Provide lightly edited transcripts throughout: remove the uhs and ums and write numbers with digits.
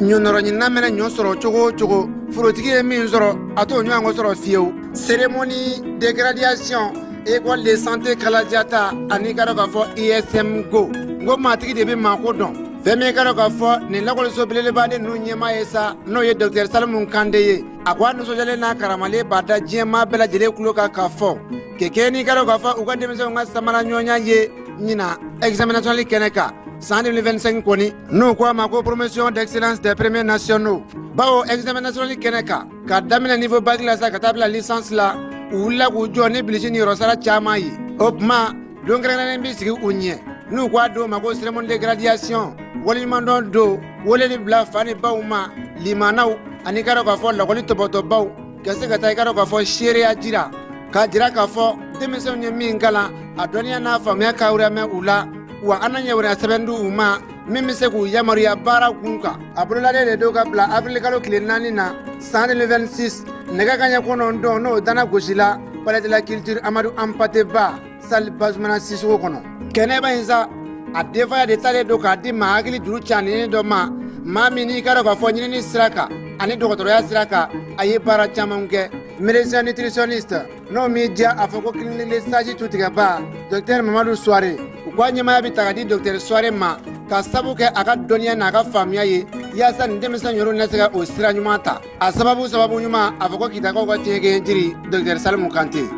Ɲɔnɔrɔɲinina mɛnɛ ɲɔ sɔrɔ cogo o cogo, forotigi ye min sɔrɔ, a t'o ɲɔgɔn sɔrɔ fiyewu. Cérémonie de graduation école de santé Kalajata ani ka dɔn k'a fɔ ISM go n ko maatigi de bɛ maako dɔn. Fɛn min ka dɔn k'a fɔ nin lakɔliso belebeleba ninnu ɲɛmaa ye sa, n'o ye docteur Salimu Kante ye, a ko a nisɔndiyalen n'a karamalen b'a da diɲɛmaa bɛɛ lajɛlen tulo kan k'a fɔ kɛkɛ n'i ka dɔn k'a fɔ u ka denmisɛnw ka samara ɲɔgɔnya ye ɲinan examen national kɛnɛ kan san 2025 kɔni, n'u ko a ma ko promotion d'excellence des premiers nationaux, bawo examen national kɛnɛ kan, ka daminɛ niveau bac la sa ka taa bila licence la, u wulila k'u jɔ ni bilisi ni yɔrɔsara caman ye. O tuma don kɛrɛnkɛrɛnnen bɛ sigi u ɲɛ, n'u ko a don ma ko cérémonie de graduation, waleɲumandɔn don, weleli bila fa ni baw ma, limanaw ani ka dɔn k'a fɔ lakɔli tɔbɔtɔbaw ka se ka taa i ka dɔn k'a fɔ seereya jira, k'a jira k'a fɔ denmisɛnw ye min kalan, a dɔnniya n'a faamuya ka mɛn u la, wa an na ɲɛwɛrɛ sɛbɛn di u ma min bɛ se k'u yamaruya baara kun kan. A bololalen de don ka bila avril kalo tile 4 na san 2026, nɛgɛ kanɲɛ 9, n'o dana gosi la palais de la culture Amadu Hampâté Bâ, salle Basumana Sisoko kɔnɔ. Kɛnɛba in sa, a denfaya de talen don k'a di maa hakili juru caninen dɔ ma, maa min n'i ka dɔn k'a fɔ ɲinini sira kan ani dɔgɔtɔrɔya sira kan, a ye baara caman kɛ, médecin nutritionniste, n'o m'i diya a fɔ ko clinique sage tutigɛba, docteur Mamadu Suware. U ko a ɲɛmaaya bɛ ta ka di docteur Suware ma ka sabu kɛ a ka dɔnniya n'a ka faamuya ye, yaasa nin denmisɛn yɛrɛ na se ka o sira ɲuman ta. A sababu sababu ɲuman, a fɔ ko Kitakaw ka fiɲɛkɛ jiri, docteur Salimu Kante.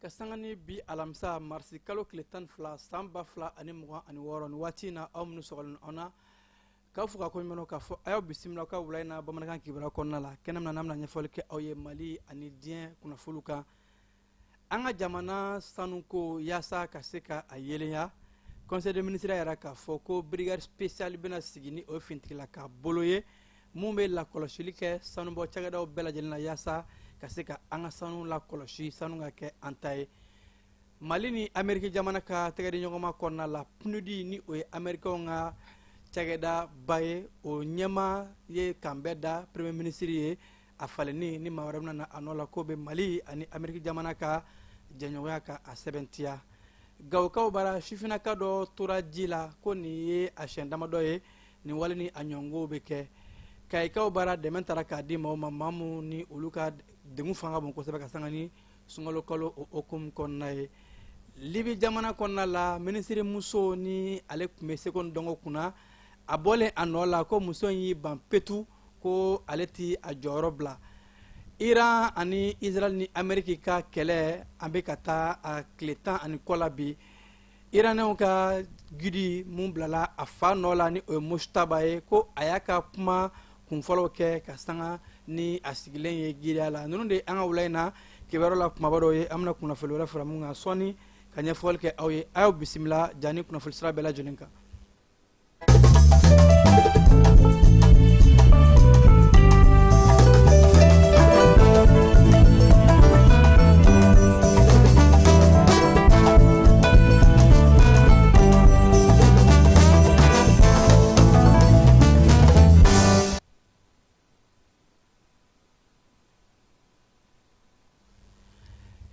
Ka sanga ni bi alamisa, marisi kalo tile 12 san 2026, nin waati in na, aw minnu sɔgɔlen an na, k'aw fo ka ko ɲuman k'a fɔ a y'aw bisimila ka wula in na bamanankan kibaruya kɔnɔna la, kɛnɛ min na n'an bɛna ɲɛfɔli kɛ aw ye Mali ani diɲɛ kunnafoniw kan. An ka jamana sanuko, yaasa ka se ka a yelenya, conseil de ministre yɛrɛ k'a fɔ ko brigade spéciale bɛna sigi, ni o ye finitigila ka bolo ye mun bɛ lakɔlɔsili kɛ sanubɔ cakɛdaw bɛɛ lajɛlen na, yaasa ka se ka an ka sanu lakɔlɔsi, sanu ka kɛ an ta ye. Mali ni Ameriki jamana ka tɛgɛdiɲɔgɔnma kɔnɔna la, PNUD, ni o ye Amerikɛnw ka cakɛda ba ye, o ɲɛma ye kanbɛ da premier ministre ye a falenni ni maa wɛrɛ bɛna na a nɔ la, k'o bɛ Mali ani Ameriki jamana ka jɛɲɔgɔnya ka a sɛbɛntiya. Gawokaw bara, sifinnaka dɔ tora ji la, ko nin ye a siɲɛ damadɔ ye nin wale ni a ɲɔngow bɛ kɛ. Kayikaw bara, dɛmɛ taara k'a di maaw ma, maa minnu ni olu ka degun fanga bon kosɛbɛ, ka sanga ni sunkalo kalo o hukumu kɔnɔna ye. Libi jamana kɔnɔna la, minisiri muso ni ale tun bɛ seko ni dɔnko kunna, a bɔlen a nɔ la, ko muso in y'i ban petu ko ale ti a jɔyɔrɔ bila. Iran ani Israel ni Ameriki ka kɛlɛ, an bɛ ka taa a tile 10 ani kɔ la bi. Iranɛw ka guide mun bilala a fa nɔ la, ni o ye Mojtaba ye, ko a y'a ka kuma kunfɔlɔw kɛ ka sanga ni a sigilen ye giriya la. Ninnu de an ka wula in na kibaruya la kumaba dɔw ye. An bɛna kunnafoni wɛrɛ fara mun kan sɔɔni ka ɲɛfɔli kɛ aw ye. A y'aw bisimila ja ni kunnafoni sira bɛɛ lajɛlen kan.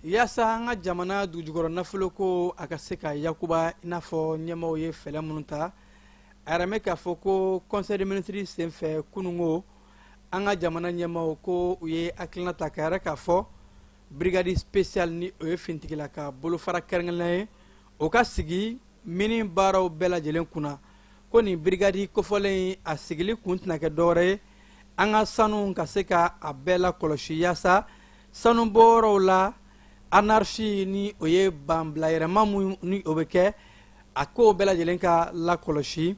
Yaasa an ka jamana dugujukɔrɔ nafolo ko a ka se ka yakuba, i n'a fɔ ɲɛmaaw ye fɛɛrɛ minnu ta, a yɛrɛ mɛn k'a fɔ ko conseil de ministre senfɛ kunungo, an ka jamana ɲɛmaaw ko u ye hakilina ta ka yɛrɛ k'a fɔ brigade spéciale, ni o ye finitigila ka bolofara kɛrɛnkɛrɛnnen ye, o ka sigi mini baaraw bɛɛ lajɛlen kunna. Ko nin brigade kofɔlen in, a sigili kun tɛna kɛ dɔwɛrɛ ye an ka sanu ka se ka a bɛɛ lakɔlɔsi, yaasa sanubɔyɔrɔw la anarchie, ni o ye banbila yɛrɛma mun ni o bɛ kɛ, a kow bɛɛ lajɛlen ka lakɔlɔsi.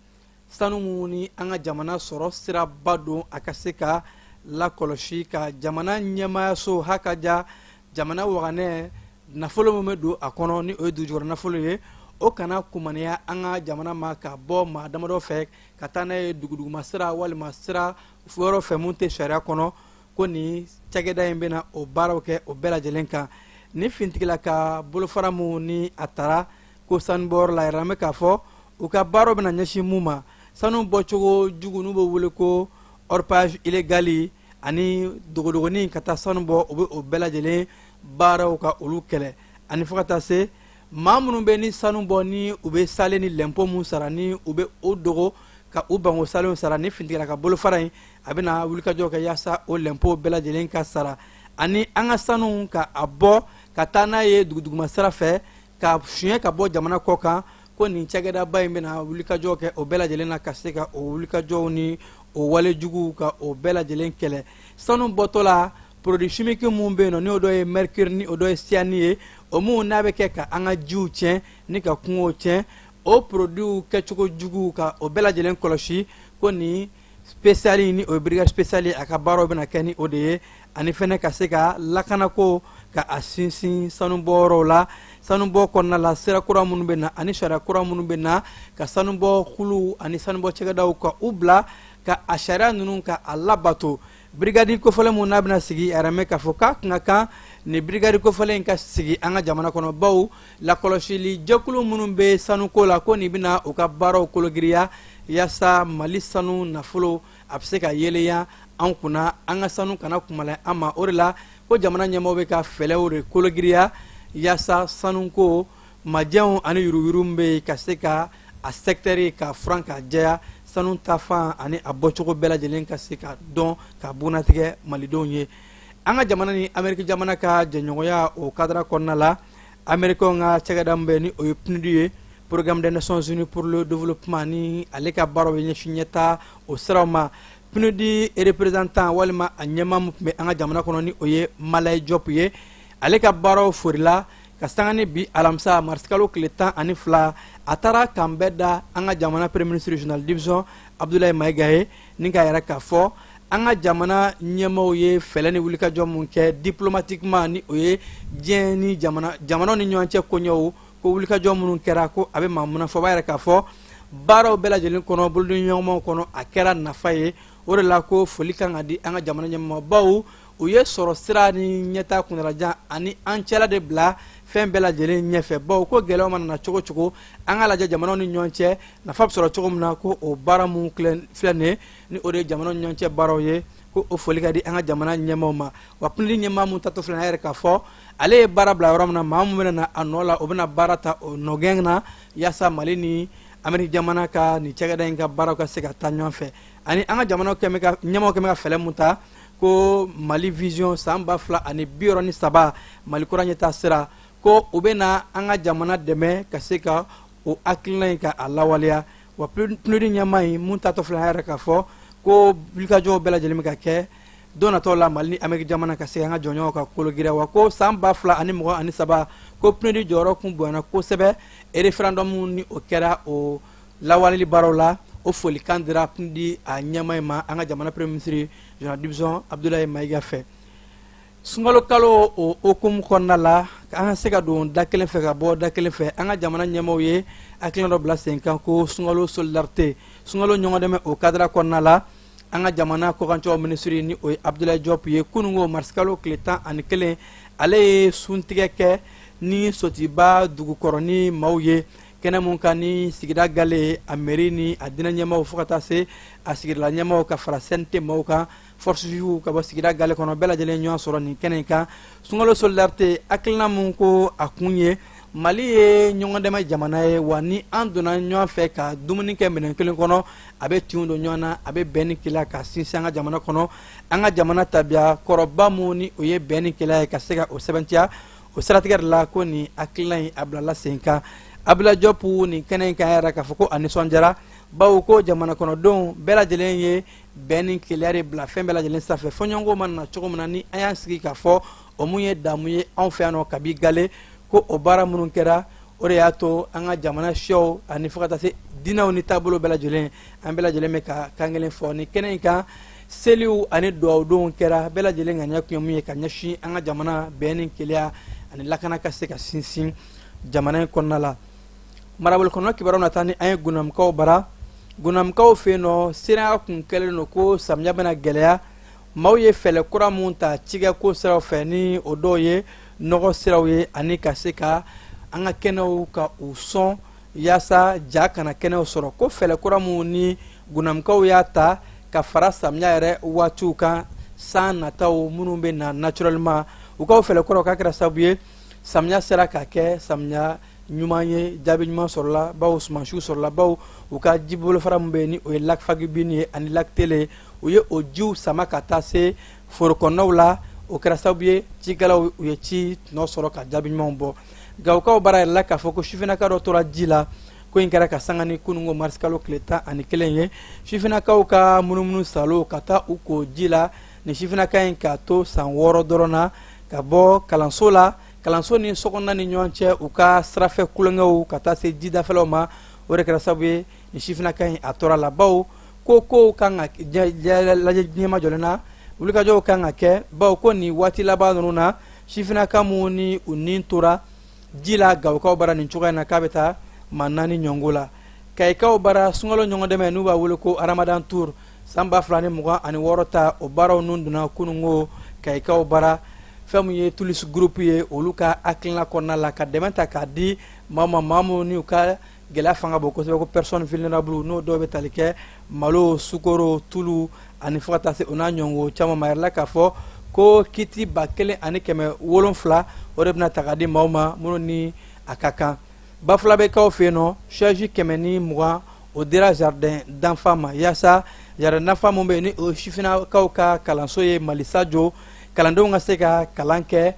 Sanu mun ni an ka jamana sɔrɔ siraba don, a ka se ka lakɔlɔsi ka jamana ɲɛmaayaso hakaja jamana waganɛ nafolo min bɛ don a kɔnɔ, ni o ye dugujukɔrɔ nafolo ye, o kana kumaniya an ka jamana ma ka bɔ maa damadɔ fɛ ka taa n'a ye duguduguma sira walima sira yɔrɔ fɛ mun tɛ sariya kɔnɔ. Ko nin cakɛda in bɛna o baaraw kɛ o bɛɛ lajɛlen kan. Ni fintigila ka bolofara mun ni a taara ko sanubɔyɔrɔ la, yɛrɛ bɛ k'a fɔ u ka baaraw bɛna ɲɛsin mun ma: sanu bɔcogo jugu n'u bɛ wele ko orpaillage illégal ani dogodogonin ka taa sanu bɔ, u bɛ o bɛɛ lajɛlen baaraw ka olu kɛlɛ, ani fo ka taa se maa minnu bɛ ni sanu bɔ, ni u bɛ salen ni lɛnpo mun sara, ni u bɛ o dogo ka u ban o salenw sara. Ni fintigila ka bolofara in, a bɛna wulikajɔ kɛ yaasa o lɛnpo bɛɛ lajɛlen ka sara, ani an ka sanu ka a bɔ ka taa n'a ye duguduguma sira fɛ ka suɲɛ ka bɔ jamana kɔ kan. Ko nin cakɛdaba in bɛna wulikajɔ kɛ o bɛɛ lajɛlen na, ka se ka o wulikajɔw ni o walejuguw ka o bɛɛ lajɛlen kɛlɛ. Sanu bɔtɔ la, produit chimique mun bɛ yen nɔ, n'o dɔ ye mercure ni o dɔ ye cyanure ye, o mun n'a bɛ kɛ ka an ka jiw tiɲɛ ni ka kungow tiɲɛ, o produit kɛcogo jugu ka o bɛɛ lajɛlen kɔlɔsi. Ko nin spécial, ni o ye brigade spéciale, a ka baaraw bɛna kɛ ni o de ye, ani fɛnɛ ka se ka lakanako ka a sinsin sanubɔyɔrɔw la. Sanubɔ kɔnɔna la, sira kura minnu bɛ na ani sariya kura minnu bɛ na ka sanubɔ kuluw ani sanubɔ cɛkɛdaw ka u bila ka a sariya ninnu ka a labato. Brigade kofɔlen mun n'a bɛna sigi, a yɛrɛ mɛn k'a fɔ k'a kun ka kan nin brigade kofɔlen in ka sigi an ka jamana kɔnɔ, bawo lakɔlɔsili jɛkulu minnu bɛ sanuko la, ko nin bɛna u ka baaraw kologiriya yaasa Mali sanu nafolo a bɛ se ka yelenya an kunna, an ka sanu kana kumala an ma. O de la ko jamana ɲɛmaaw bɛ ka fɛɛrɛw de kologiriya yaasa sanuko majɛnw ani yuruguyurugu min bɛ yen, ka se ka a secteur ka furan ka jɛya, sanu tafan ani a bɔcogo bɛɛ lajɛlen ka se ka dɔn ka bugunnatigɛ malidenw ye. An ka jamana ni Ameriki jamana ka jɛɲɔgɔnya, o cadre kɔnɔna la, Américain ka cakɛda min bɛ, ni o ye PNUD ye, Programme des Nations Unies pour le développement, ni ale ka baaraw bɛ ɲɛsin ɲɛta o siraw ma, PNUD représentant walima a ɲɛmaa min tun bɛ an ka jamana kɔnɔ, ni o ye Malaye Diop ye, ale ka baaraw forila ka sanga ni bi alamisa marisikalo tile 12. A taara kan bɛɛ da an ka jamana premier ministre général division Abdoulaye Maïga ye, ni k'a yɛrɛ k'a fɔ an ka jamana ɲɛmaaw ye fɛɛrɛ ni wulikajɔ mun kɛ diplomatiquement, ni o ye diɲɛ ni jamana jamanaw ni ɲɔgɔn cɛ koɲɛw, ko wulikajɔ minnu kɛra, ko a bɛ maa mun fɔ, b'a yɛrɛ k'a fɔ baaraw bɛɛ lajɛlen kɔnɔ, bolodiɲɔgɔnmaw kɔnɔ, a kɛra nafa ye. O de la ko foli kan ka di an ka jamana ɲɛmaabaw, u ye sɔrɔ sira ni ɲɛta kuntalajan ani an cɛla de bila fɛn bɛɛ lajɛlen ɲɛfɛ, bawo ko gɛlɛyaw mana na cogo cogo, an ka lajɛ jamanaw ni ɲɔgɔn cɛ nafa bɛ sɔrɔ cogo min na. Ko o baara mun filɛ nin ye, ni o de ye jamanaw ni ɲɔgɔn cɛ baaraw ye, ko o foli ka di an ka jamana ɲɛmaaw ma. Wa PNUD ɲɛmaa mun tatɔ filɛ nin ye, a yɛrɛ k'a fɔ ale ye baara bila yɔrɔ min na, maa mun bɛna na a nɔ la, o bɛna baara ta o nɔgɛn na yaasa Mali ni Ameriki jamana ka nin cakɛda in ka baaraw ka se ka taa ɲɔgɔn fɛ, ani an ka jamana kɛmɛ ka ɲɛmaaw kɛmɛ ka fɛɛrɛ mun ta ko Mali vision san 2063, Mali kura ɲɛta sira, ko u bɛna an ka jamana dɛmɛ ka se ka o hakilina in ka a lawaleya. Wa PNUD ɲɛmaa in mun tatɔ filɛ, a yɛrɛ k'a fɔ ko wulikajɔw bɛɛ lajɛlen bɛ ka kɛ don natɔw la, Mali ni Ameriki jamana ka se an ka jɔnɲɔgɔnw ka kologiriya. Wa ko san 2023, ko PNUD jɔyɔrɔ kun bonyana kosɛbɛ référendum ni o kɛra, o lawaleli baaraw la. O folikan dira PNUD a ɲɛmaa in ma an ka jamana premier ministre général division Abdoulaye Maïga fɛ. Sunkalo kalo o hukumu kɔnɔna la, an ka se ka don da kelen fɛ ka bɔ da kelen fɛ, an ka jamana ɲɛmaaw ye hakilina dɔ bila sen kan ko sunkalo solidarité, sunkalo ɲɔgɔn dɛmɛ. O cadre kɔnɔna la, an ka jamana kɔkancɛw minisiri, ni o ye Abdoulaye Diop ye, kununko marisikalo tile 11, ale ye suntigɛ kɛ ni Sotiba dugukɔrɔni maaw ye, kɛnɛ mun kan ni sigida gale, a mairie ni a diinɛ ɲɛmaaw, fo ka taa se a sigidala ɲɛmaaw ka fara CNT maaw kan, force vive ka bɔ sigida gale kɔnɔ, bɛɛ lajɛlen ɲɔgɔn sɔrɔ nin kɛnɛ in kan. Sunkalo solidarité hakilina mun ko a kun ye, Mali ye ɲɔgɔn dɛmɛ jamana ye, wa ni an donna ɲɔgɔn fɛ ka dumuni kɛ minɛn kelen kɔnɔ, a bɛ tinw don ɲɔgɔn na, a bɛ bɛn ni kelenya ka sinsin an ka jamana kɔnɔ. An ka jamana tabiya kɔrɔba mun ni o ye bɛn ni kelenya ye, ka se ka o sɛbɛntiya, o siratigɛ de la ko nin hakilina in a bilala sen kan. Abdoulaye Diop nin kɛnɛ in kan yɛrɛ k'a fɔ ko a nisɔndiyara, bawo ko jamana kɔnɔdenw bɛɛ lajɛlen ye bɛn ni kelenya de bila fɛn bɛɛ lajɛlen sanfɛ. Fɔɲɔgɔnkɔ mana na cogo min na, ni an y'an sigi k'a fɔ o mun ye damu ye anw fɛ yan nɔ kabi gale, ko o baara minnu kɛra, o de y'a to an ka jamana siyaw ani fo ka taa se Diinɛw ni taabolo bɛɛ lajɛlen, an bɛɛ lajɛlen bɛ ka kan kelen fɔ ni kɛnɛ in kan. Seliw ani dugawudonw kɛra, bɛɛ lajɛlen ŋaniya kun ye mun ye? Ka ɲɛsin an ka jamana bɛn ni kelenya ani lakana ka se ka sinsin jamana in kɔnɔna la. Marabolo kɔnɔ kibaruyaw na taa ni an ye Gunamukaw bara. Gunamukaw fɛ yen nɔ, siranya kun kɛlen don ko samiya bɛna gɛlɛya. Maaw ye fɛɛrɛ kura mun ta cikɛko siraw fɛ, ni o dɔw ye nɔgɔ siraw ye ani ka se ka an ka kɛnɛw ka u sɔn yaasa ja kana kɛnɛw sɔrɔ, ko fɛɛrɛ kura mun ni Gunamukaw y'a ta ka fara samiya yɛrɛ waatiw kan, san nataw minnu bɛ na naturellement, u k'o fɛɛrɛ kuraw k'a kɛra sababu ye samiya sera ka kɛ samiya ɲuman ye, jaabi ɲuman sɔrɔla, bawo sumansiw sɔrɔla, bawo u ka jibolofara min bɛ yen ni o ye lac Fagibini ye ani lac Tele, u ye o jiw sama ka taa se foro kɔnɔnaw la. O kɛra sababu ye cikɛlaw u ye ci tɔnɔ sɔrɔ ka jaabi ɲumanw bɔ. Gawokaw bara yɛrɛ la k'a fɔ ko sifinnaka dɔ tora ji la. Ko in kɛra ka sanga ni kununko marisikalo tile 11 ye. Sifinnakaw ka munumunu salo ka taa u ko ji la, ni sifinnaka in k'a to san 6 dɔrɔn na, ka bɔ kalanso la, kalanso ni sokɔnɔna ni ɲɔgɔn cɛ, u ka sirafɛ kulonkɛw ka taa se jidafɛlaw ma, o de kɛra sababu ye ni sifinnaka in a tora la. Bawo ko kow kan ka lajɛ ɲɛmajɔlen na, wulikajɔw kan ka kɛ, bawo ko nin waati laban ninnu na, sifinnaka minnu ni u ni tora ji la Gawokaw bara nin cogoya in na, k'a bɛ taa maa 4 ɲɔngo la. Kayikaw bara, sunkalo ɲɔgɔndɛmɛ n'u b'a wele ko Ramadan Tour san 2026 ta, o baaraw nun donna kununko Kayikaw bara. Fɛn min ye Tulus Group ye, olu ka hakilina kɔnɔna la ka dɛmɛ ta k'a di maa ma, maa minnu ni u ka gɛlɛya fanga bon kosɛbɛ, ko personne vulnérable, n'o dɔw bɛ tali kɛ malo, sukoro, tulu ani fo ka taa se o n'a ɲɔgɔn caman ma. Yɛrɛ la k'a fɔ ko kiti 1700, o de bɛna ta k'a di maaw ma minnu ni a ka kan. Bafulabɛkaw fɛ yen nɔ, chaise 120, o dira jardin d'enfant ma, yaasa jardin d'enfant mun bɛ yen ni o ye sifinnakaw ka kalanso ye Mali Sajo, kalandenw ka se ka kalan kɛ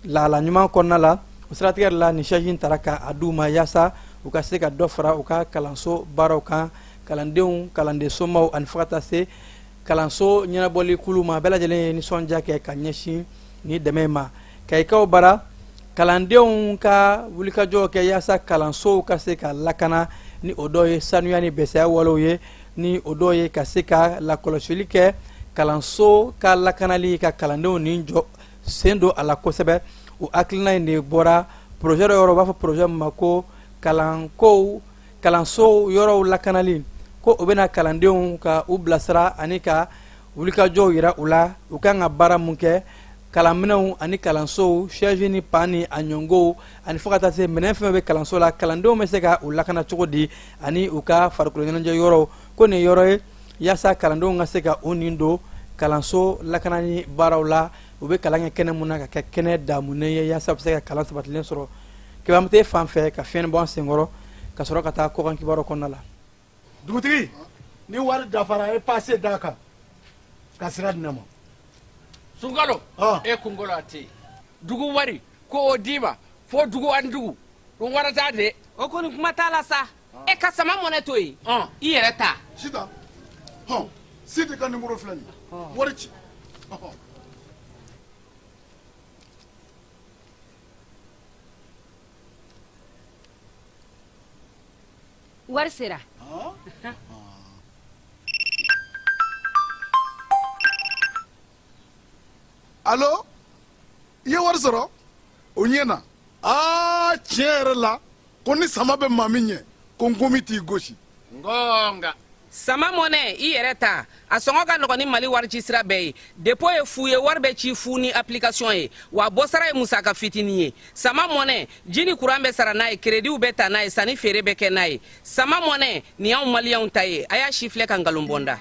lahala ɲuman kɔnɔna la. O siratigɛ de la nin chaise in tara k'a d'u ma, yaasa u ka se ka dɔ fara u ka kalanso baaraw kan, kalandenw, kalanden somaw ani fo ka taa se kalanso ɲɛnabɔli kulu ma. Bɛɛ lajɛlen ye nisɔndiya kɛ ka ɲɛsin ni dɛmɛ ma. Kayikaw bara, kalandenw ka wulikajɔ kɛ yaasa kalansow ka se ka lakana, ni o dɔw ye sanuya ni bɛsɛya walew ye, ni o dɔw ye ka se ka lakɔlɔsili kɛ kalanso ka lakanali ka kalandenw ni jɔ sen don a la kosɛbɛ. O hakilina in de bɔra projet dɔ yɔrɔ, u b'a fɔ projet min ma ko kalankow kalanso yɔrɔw lakanali, ko o bɛna kalandenw ka u bilasira ani ka wulikajɔw yira u la, u kan ka baara mun kɛ, kalanminɛnw ani kalansow chaise ni pan ni a ɲɔngow ani fo ka taa se minɛn fɛn bɛ kalanso la, kalandenw bɛ se ka u lakana cogo di, ani u ka farikolo ɲɛnajɛ yɔrɔw. Ko nin yɔrɔ ye yaasa kalandenw ka se ka u nin don kalanso lakanani baaraw la, u bɛ kalan kɛ kɛnɛ mun na, ka kɛ kɛnɛ damunen ye, yaasa u bɛ se ka kalan sabatilen sɔrɔ. Kebamute fan fɛ ka fiɲɛ bɔ an senkɔrɔ ka sɔrɔ ka taa kɔkan kibaru kɔnɔna la. Dugutigi, ni wari dafara, e pase d'a kan ka sira di ne ma. Sunkalo, e kunkolo a tɛ dugu wari ko o d'i ma fo dugu ani dugu ɗum warata de. O kɔni kuma t'a la sa, e ka sama mɔnɛ to yen, i yɛrɛ ta. Sitan hɔn, Sidi ka nimoro filɛ nin ye, wari ci. Wari sera. Alo, i ye wari sɔrɔ o ɲɛ na. Aa, tiɲɛ yɛrɛ la, ko ni sama bɛ maa min ɲɛ, ko nkomi t'i gosi. Ngonga. Sama mɔnɛ, i yɛrɛ ta, a sɔngɔ ka nɔgɔn ni Mali warici sira bɛɛ ye. Dépôt ye fu ye, wari bɛ ci fu ni application ye, wa bɔsara ye musaka fitinin ye. Sama mɔnɛ, ji ni kuran bɛ sara n'a ye, créditw bɛ ta n'a ye, sanni feere bɛ kɛ n'a ye. Sama mɔnɛ nin y'anw maliyɛnw ta ye. A y'a si filɛ ka nkalon bɔ n da.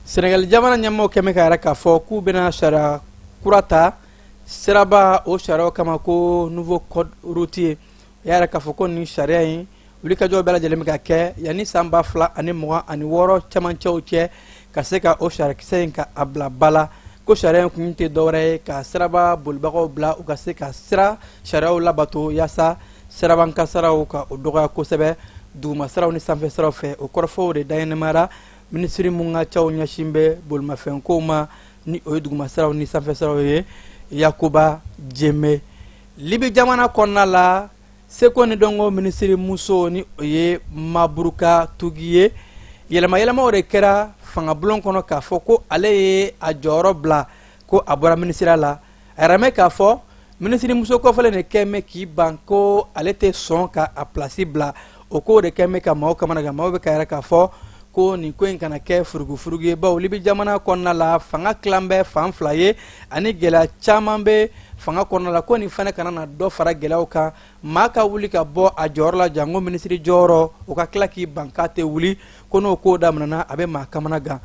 Senegali jamana ɲɛmɔgɔw kɛmɛ ka yɛrɛ k'a fɔ k'u bɛna sariya kura ta siraba o sariyaw kama, ko nouveau code routier. U y'a yɛrɛ k'a fɔ ko nin sariya in, wulikajɔ bɛɛ lajɛlen bɛ ka kɛ yanni san 2026 cɛmancɛw cɛ, ka se ka o sariyakisɛ in ka a bila ba la. Ko sariya in kun tɛ dɔwɛrɛ ye ka siraba bolibagaw bila u ka se ka sira sariyaw labato, yaasa siraban kasaraw ka o dɔgɔya kosɛbɛ duguma siraw ni sanfɛ siraw fɛ. O kɔrɔfɔw de daɲɛnɛmayara minisiri mun ka caw ɲɛsin bɛ bolimafɛnkow ma, ni o ye duguma siraw ni sanfɛ siraw ye, Yakuba Jeme. Libi jamana kɔnɔna la, seko ni dɔnko minisiri muso, ni o ye Maburuka Tugi ye, yɛlɛma yɛlɛmaw de kɛra fangabulon kɔnɔ k'a fɔ ko ale ye a jɔyɔrɔ bila, ko a bɔra minisiriya la. A yɛrɛ mɛn k'a fɔ minisiri muso kɔfɛlen de kɛ mɛn k'i ban ko ale tɛ sɔn ka a pilasi bila. O ko de kɛ mɛn ka maaw kamana gan. Maaw bɛ ka yɛrɛ k'a fɔ ko nin ko in kana kɛ furugufurugu ye, bawo Libi jamana kɔnɔna la, fanga tilan bɛ fan fila ye ani gɛlɛya caman bɛ fanga kɔnɔna la, ko nin fana kana na dɔ fara gɛlɛyaw kan. Maa ka wuli ka bɔ a jɔyɔrɔ la, janko minisiri jɔyɔrɔ, o ka tila k'i ban k'a tɛ wuli, ko n'o ko daminɛna, a bɛ maa kamana gan.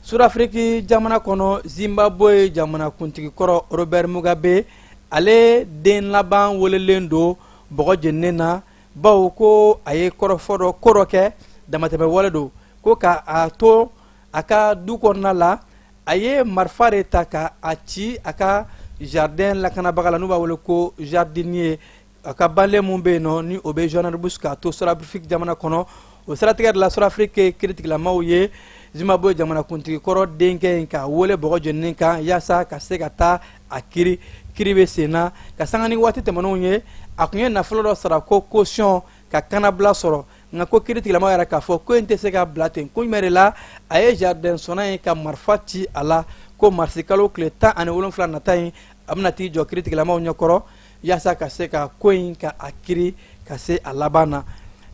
Sudafiriki jamana kɔnɔ, Zimbabwe jamana kuntigi kɔrɔ Robert Mugabe, ale den laban welelen don bɔgɔ jeninen na, bawo ko a ye kɔrɔfɔ dɔ, ko dɔ kɛ, damatɛmɛ wale don, ko ka a to a ka du kɔnɔna la, a ye marifa de ta ka a ci a ka jardin lakanabaga la, n'u b'a wele ko jardinier, a ka banlieue mun bɛ yen nɔ, ni o bɛ Johannesburg, k'a to Sudafiriki jamana kɔnɔ. O siratigɛ de la, Sudafiriki kiritigilamaw ye Zimbabwe jamanakuntigi kɔrɔ denkɛ in k'a wele bɔgɔ jeninen kan, yaasa ka se ka taa a kiri. Kiri bɛ sen na ka sanga ni waati tɛmɛnenw ye. A tun ye nafolo dɔ sara ko caution ka kanabila sɔrɔ, nka ko kiritigilamaw yɛrɛ k'a fɔ ko in tɛ se ka bila ten. Ko jumɛn de la a ye jardin sɔnna in ka marifa ci a la? Ko marisikalo tile 17 nata in, a bɛna t'i jɔ kiritigilamaw ɲɛkɔrɔ, yaasa ka se ka ko in ka a kiri ka se a laban na.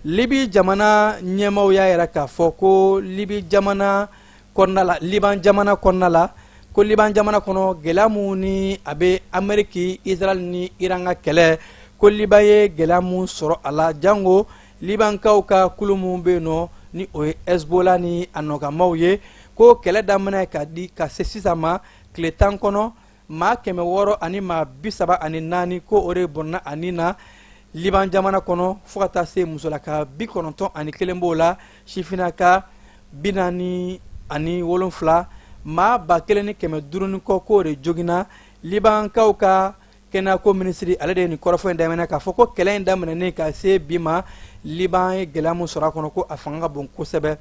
Libi jamana ɲɛmaaw y'a yira k'a fɔ ko Libi jamana kɔnɔna la, Liban jamana kɔnɔna la, ko Liban jamana kɔnɔ, gɛlɛya mun ni a bɛ Ameriki, Israel ni Iran ka kɛlɛ, ko Liban ye gɛlɛya mun sɔrɔ a la, jango Libankaw ka kulu mun bɛ yen nɔ, ni o ye Hezbollah ni a nɔkanmaw ye, ko kɛlɛ daminɛ ka di ka se sisan ma, tile 10 kɔnɔ, maa 634, ko o de bɔnna a ni na Liban jamana kɔnɔ, fo ka taa se musolaka 91 b'o la, sifinnaka 47, maa 1500 ni kɔ, k'o de joginna. Libankaw ka kɛnɛyako minisiri, ale de ye nin kɔrɔfɔ in daminɛ k'a fɔ ko kɛlɛ in daminɛnen ka se bi ma, Liban ye gɛlɛya mun sɔrɔ a kɔnɔ, ko a fanga ka bon kosɛbɛ.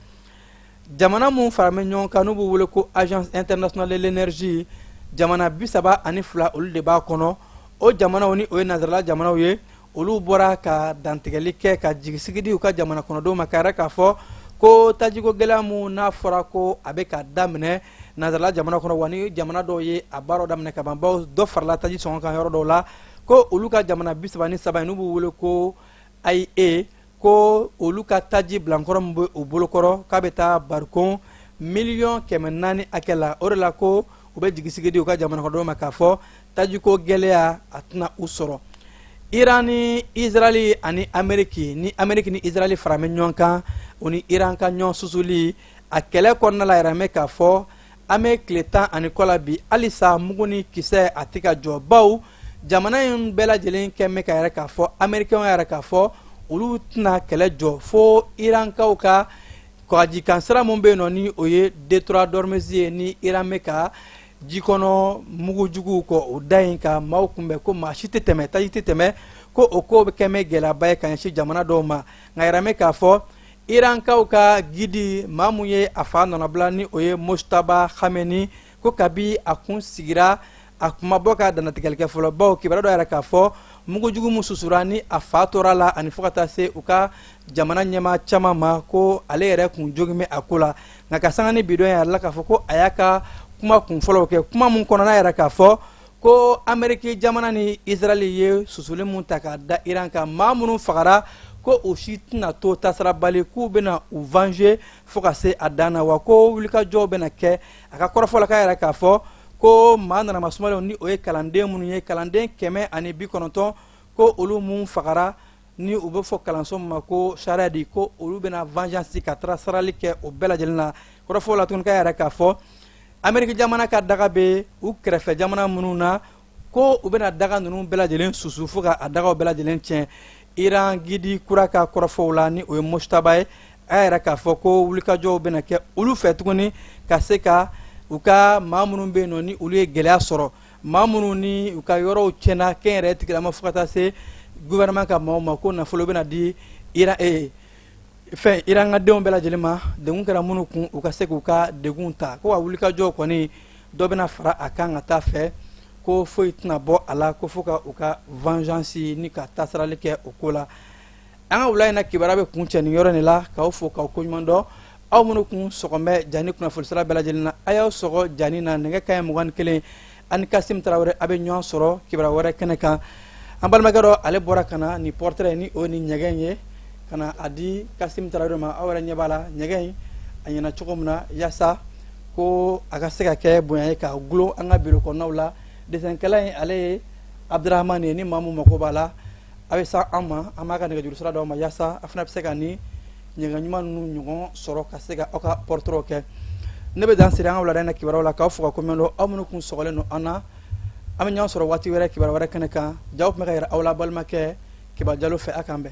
Jamana mun faralen ɲɔgɔn kan, n'u b'u wele ko Agence internationale de l'énergie, jamana 32, olu de b'a kɔnɔ. O jamanaw, ni o ye nanzarala jamanaw ye, olu bɔra ka dantigɛli kɛ ka jigisigi di u ka jamana kɔnɔdenw ma, ka yɛrɛ k'a fɔ ko tajiko gɛlɛya mun n'a fɔra ko a bɛ ka daminɛ nanzarala jamana kɔnɔ, wa ni jamana dɔw ye a baaraw daminɛ ka ban, bawo dɔ farala taji sɔngɔ kan yɔrɔ dɔw la, ko olu ka jamana 33, n'u b'u wele ko AIE, ko olu ka taji bilankɔrɔ min bɛ u bolokɔrɔ, k'a bɛ taa barikon miliyɔn 400 hakɛ la. O de la ko u bɛ jigisigi di u ka jamana kɔnɔdenw ma k'a fɔ tajiko gɛlɛya a tɛna u sɔrɔ. Iran ni Israeli ani Ameriki, ni Ameriki ni Israeli faralen ɲɔgɔn kan, o ni Iran ka ɲɔgɔn susuli a kɛlɛ kɔnɔna la, yɛrɛ mɛn k'a fɔ an bɛ tile 10 ani kɔ la bi, halisa mugu ni kisɛ a tɛ ka jɔ, baw jamana in bɛɛ lajɛlen kɛ mɛn ka yɛrɛ k'a fɔ, Amerikɛnw yɛrɛ k'a fɔ olu tɛna kɛlɛ jɔ fo Irankaw ka kɔgɔjikan sira mun bɛ yen nɔ, ni o ye détroit d'Ormuz ye, ni Iran bɛ ka ji kɔnɔ mugujuguw kɔ o da in ka maaw kunbɛn, ko maa si tɛ tɛmɛ, taji tɛ tɛmɛ, ko o ko bɛ kɛ mɛn gɛlɛyaba ye ka ɲɛsin jamana dɔw ma. Nka yɛrɛ mɛn k'a fɔ Irankaw ka guide maa mun ye a fa nɔnabila, ni o ye Mojtaba Khamenei, ko kabi a kun sigira, a kuma bɔ ka dannatigɛli kɛ fɔlɔ, bawo kibaruya dɔ yɛrɛ k'a fɔ mugujugu min susura ni a fa tora la ani fo ka taa se u ka jamana ɲɛmaa caman ma, ko ale yɛrɛ kun jogin bɛ a ko la. Nka ka sanga ni bidɔn ye, a la k'a fɔ ko a y'a ka kuma kun fɔlɔw kɛ, kuma mun kɔnɔna yɛrɛ k'a fɔ ko Ameriki jamana ni Israɛl ye susuli mun ta k'a da Iran kan, maa minnu fagara, ko u si tɛna to tasarabali, k'u bɛna u venger fo ka se a dan na, wa ko wulikajɔw bɛna kɛ. A ka kɔrɔfɔ la, k'a yɛrɛ k'a fɔ ko maa nanama sumalenw, ni o ye kalanden minnu ye, kalanden 190, ko olu mun fagara, ni u bɛ fɔ kalanso min ma ko Shahidi, ko olu bɛna vengeance ka taara sarali kɛ o bɛɛ lajɛlen na. Kɔrɔfɔ la tuguni, k'a yɛrɛ k'a fɔ Ameriki jamana ka daga bɛ u kɛrɛfɛ jamana minnu na, ko u bɛna daga ninnu bɛɛ lajɛlen susu fo ka a dagaw bɛɛ lajɛlen tiɲɛ. Iran guide kura ka kɔrɔfɔw la, ni o ye Mojtaba ye, a yɛrɛ k'a fɔ ko wulikajɔw bɛna kɛ olu fɛ tuguni ka se ka u ka maa minnu bɛ yen nɔ, ni olu ye gɛlɛya sɔrɔ, maa minnu ni u ka yɔrɔw tiɲɛna, kɛnyɛrɛye tigilama fo ka taa se gouvernement ka maaw ma, ko nafolo bɛna di Iran fɛn Iran ka denw bɛɛ lajɛlen ma, degun kɛra minnu kun, u ka se k'u ka degun ta, ko ka wulikajɔw kɔni dɔ bɛna fara a kan ka taa fɛ. Ko foyi tɛna bɔ a la, ko fo ka u ka vengeance ni ka tasarali kɛ o ko la. An ka wula in na kibaruya bɛ kun cɛ nin yɔrɔ nin la, k'aw fo k'aw koɲuman dɔn. Aw minnu kun sɔgɔmɛ jani kunnafoni sira bɛɛ lajɛlen na, a y'aw sɔgɔ jani na nɛgɛ kanɲɛ 21 ani Kasim Tarawele. A bɛ ɲɔgɔn sɔrɔ kibaruya wɛrɛ kɛnɛ kan. An balimakɛ dɔ, ale bɔra ka na ni portrait ni o ni ɲɛgɛn ye ka na a di Kasim Tarawele ma. Aw yɛrɛ ɲɛ b'a la, ɲɛgɛn in a ɲɛna cogo min na, yaasa ko a ka se ka kɛ bonya ye k'a gulon an ka biro kɔnɔnaw la. Desɛnkɛla in, ale ye Abdurahamani ye. Ni maa mun mako b'a la, a bɛ sa an ma, an b'a ka nɛgɛjuru sira d'aw ma, yaasa a fana bɛ se ka ni ɲɛgɛn ɲuman ninnu ɲɔgɔn sɔrɔ ka se ka aw ka portrait kɛ. Ne bɛ dan siri an ka wulada in na kibaruyaw la, k'aw fo ka koɲuman dɔn, aw minnu kun sɔgɔlen don an na. An bɛ ɲɔgɔn sɔrɔ waati wɛrɛ, kibaruya wɛrɛ kɛnɛ kan. Jaw tun bɛ ka yɛrɛ aw la balimakɛ Kiba Jalo fɛ. A k'an bɛn.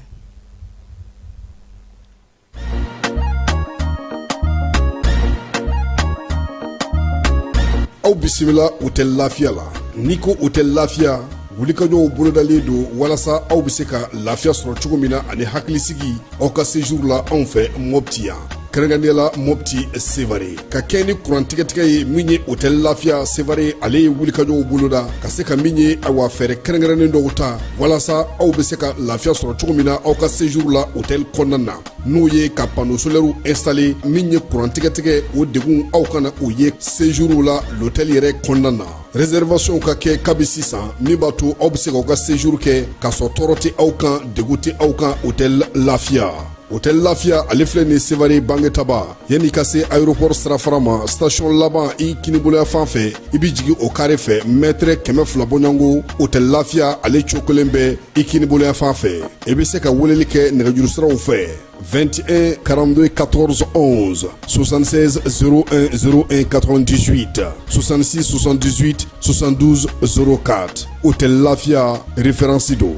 Aw bisimila Hôtel Lafiya la. N'i ko Hôtel Lafiya, wulikajɔw bolodalen don walasa aw bɛ se ka lafiya sɔrɔ cogo min na ani hakilisigi aw ka séjour la anw fɛ Mopti yan, kɛrɛnkɛrɛnnenya la Mopti Sevare. Ka kɛ ni kuran tigɛtigɛ ye min ye, Hôtel Lafiya Sevare, ale ye wulikajɔw boloda ka se ka min ye, awa, fɛɛrɛ kɛrɛnkɛrɛnnen dɔw ta walasa aw bɛ se ka lafiya sɔrɔ cogo min na aw ka séjour la hôtel kɔnɔna na, n'o ye ka panneau solaire installé. Min ye kuran tigɛtigɛ, o degun aw kana o ye séjour la l'hôtel yɛrɛ kɔnɔna na. Réservation ka kɛ kabi sisan, min b'a to aw bɛ se k'aw ka séjour kɛ k'a sɔrɔ tɔɔrɔ tɛ aw kan, degun tɛ aw kan. Hôtel Lafiya, Hôtel Lafiya, ale filɛ nin Sevare Bangetaba, yanni ka se aéroport sirafara ma, station laban i kiniboloya fan fɛ, i bɛ jigin o carré fɛ, mètre 200 bɔɲɔgɔnko, Hôtel Lafiya ale cokolen bɛ i kiniboloya fan fɛ. I bɛ se ka weleli kɛ nɛgɛjuru siraw fɛ: 21 42 14 11, 76 01 01 98, 66 78 72 04. Hôtel Lafia, référence do.